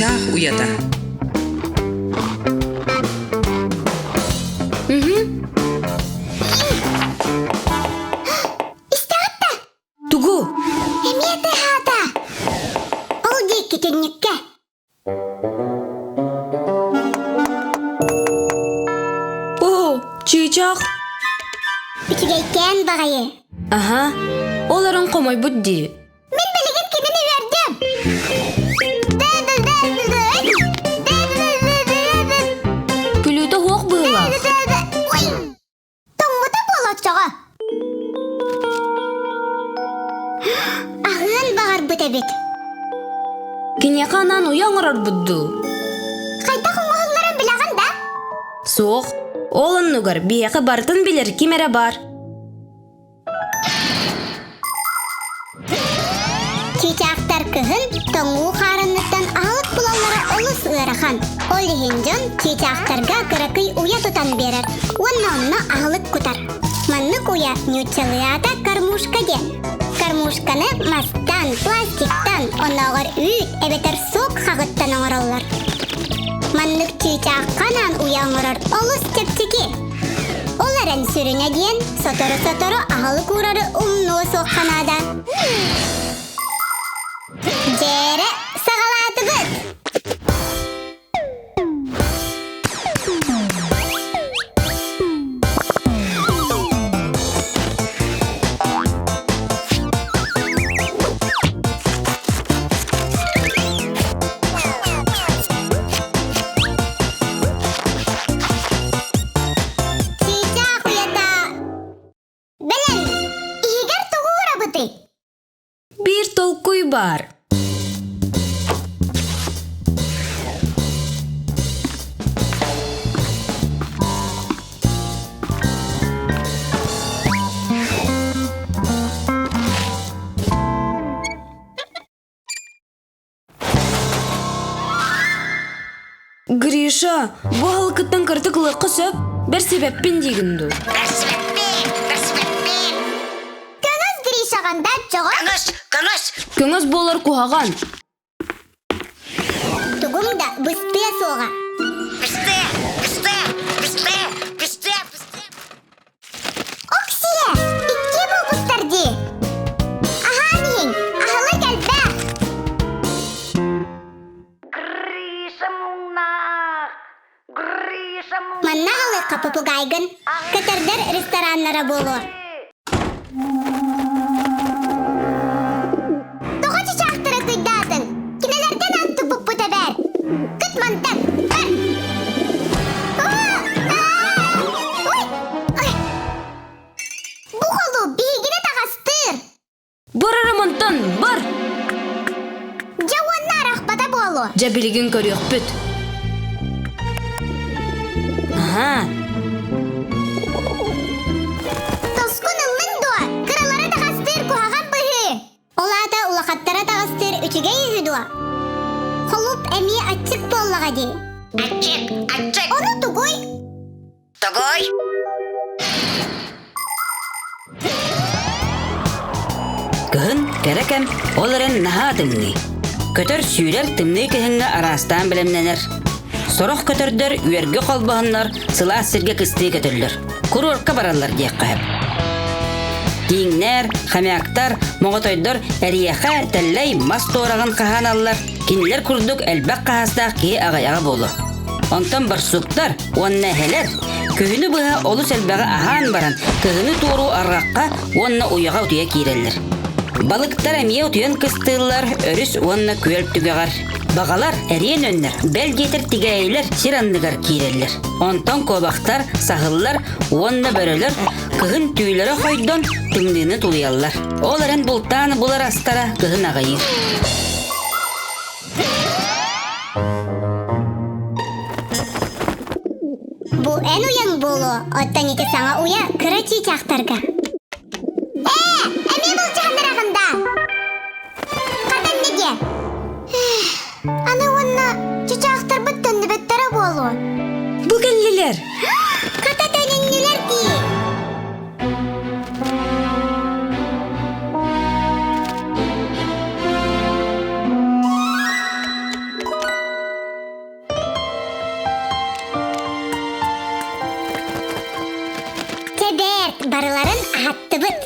Чыычаах уйата. Истэҕит да? Тугу? Эмиэ тыаһаата. Ол диэки түннүккэ. Оо, чыычаах. Үчүгэйкээн баҕайы. Аһа, ол эрэн хомойбут дии. Мин билигин кинини үөрдүм. Күлүүтэ суох быһыылаах. Ой! Тоҥмута буолуоччоҕо. Аһыан баҕарбыт эбит. Киниэхэ анаан уйа оҥорорбут дуу? Хайдах оҥоһулларын билэҕин да? Суох. Ол оннугар биһиэхэ барытын билэр ким эрэ баар. Чыычаахтар кыһын тоҥуу хаарыныттан аһылык булаллара олус ыарахан. Ол иһин дьон чыычаахтарга кыракый уйа тутан биэрэр уонна онно аһылык кутар. Маннык уйа нууччалыы аата кормушка диэн. Кормушканы мастан, пластиктан, оннооҕор үүт эбэтэр сок хаҕыттан оҥороллор. Маннык чыычаахха анаан уйа оҥорор олус чэпчэки. Ол эрэн сүрүнэ диэн сотору-сотору аһылык уурары умнуо суохха наада. Дьээрэ, саҕалаатыбыт! Чыычаах уйата бэлэм! Иһигэр тугу уурабытый? Биир толкуй баар. Гриша, бу аһылыккыттан кыратык ылыахха сөп, бэрсибэппин диигин дуу? Бэрсибэппин! Бэрсибэппин! Көҥөс Гришаҕанда чоҕо? Көҥөс! Көҥөс! Көҥөс буолар куһаҕан. Тугум да быстыа суоҕа. Быстыа! Быстыа! Быстыа! Быстыа! Быстыа! Оксия, икки буолбуттар дии. Аһаан иһиҥ, аһылык элбэх. Гриша муҥнаах! Гриша муҥнаах! Манна аһылыкка попугайгын, көтөрдөр рестораннара буолуо. Тоҕо чычаахтары кыйдаатын? Кинилэртэн ат туппуппут эбээр. Кыт мантан, бар! Ой! Ой! Бу холу биһигини таҕастыыр! Бар эрэ мантан, бар! Дьэ уонна арахпата буолуо. Дьэ билигин көрүөхпүт. Аһаа. Тоскун ыллыҥ дуо? Кыралара таҕастыыр куһаҕан быһыы. Ол аата улахаттара таҕастыыр үчүгэй үһү дуо? Холуп эмиэ аччык буоллаҕа дии. Аччык, аччык. Ону тугуй? Тугуй? Кыһын кэрэ кэм, ол эрэн наһаа тымныы. Көтөр-сүүрэр тымныы кыһыҥҥа араастаан бэлэмнэнэр. Сорох көтөрдөр үөргэ холбоһоннор сылаас сиргэ кыстыы көтөллөр. Куруорка бараллар диэххэ сөп. Тииҥнэр, хомяктар, моҕотойдор эриэхэ, тэллэй, мас туораҕын хаһааналлар. Кинилэр курдук элбэх хаһаастаах киһи аҕыйаҕа буолуо. Онтон барсуктар уонна эһэлэр күһүнү быһа олус элбэҕи аһаан баран, кыһыны туоруу арҕахха уонна уйаҕа утуйа киирэллэр. Балыктар эмиэ утуйан кыстыыллар өрүс уонна күөл түгэҕэр. Баҕалар, эриэн өннөр, бэл диэтэр тигээйилэр сир анныгар киирэллэр. Онтон куобахтар, саһыллар уонна бөрөлөр кыһын түүлэрэ хойдон тымныыны тулуйаллар. Ол эрэн бултаан булар астара кыһын аҕыйыыр. Бу эн уйаҥ буолуо, оттон ити саҥа уйа кыра чыычаахтарга. Ээ, эмиэ былдьаһыннараҕын даа? Хата иннигэ. Аны уонна чычаахтарбыт төннүбэттэрэ буолуо. Бу кэллилэр. Хата төнүннүлэр дии. аһаттыбыт.